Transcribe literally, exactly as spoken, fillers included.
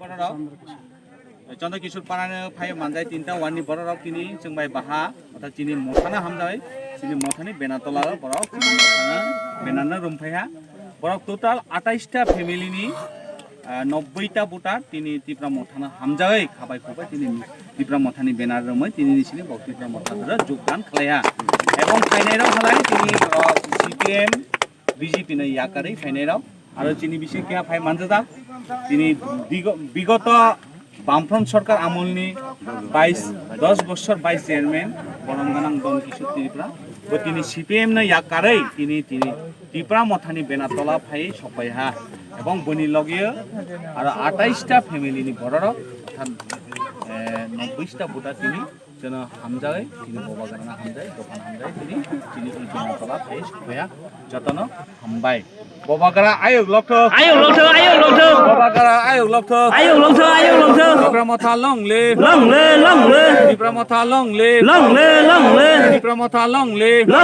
Bororok Chandra Kishore Parano phai manjai tinta wani bororok tini chwng bai baha, orthat chini mothano hamjai, chini mothani banner tola borok chini mothano banner no rumphaiha. Borok total atais ta family ni, ah, nobboi ta voter tini Tipra mothano hamjai khabai khubai tini Tipra mothani banner rumai tini ni sini borok Tipra motha jogdan khlaiha. Ebong phainai rok halai tini borok C P M, B J P no yakarwi phainai rok. Aro chini bising keha phai manjajak. Chini bigo-, bigoto Bamfront Sorkar amolni bais, dos bosor bais chairman, borom ganang Don Kishore Tripura. Bo tini C P M no yakarwi tini, tini Tipra mothani banner tola phai sokpaiha. Ebong boni loge aro atais ta family ni bororok, orthat, eh, nobboi ta voter tini Chwngno hamjai, chini bobagrano hamjai, dophano hamjai, chini, chini ujung tola phai sokphaia, jotono hambai. Bobagra ayuk lokthok. Ayuk lokthok, ayuk lokthok. Bobagra ayuk lokthok. Ayuk lokthok, ayuk lokthok. Tipra motha long live. Long live, long live. Tipra motha long live. Long live, long live. Tipra motha long live. Long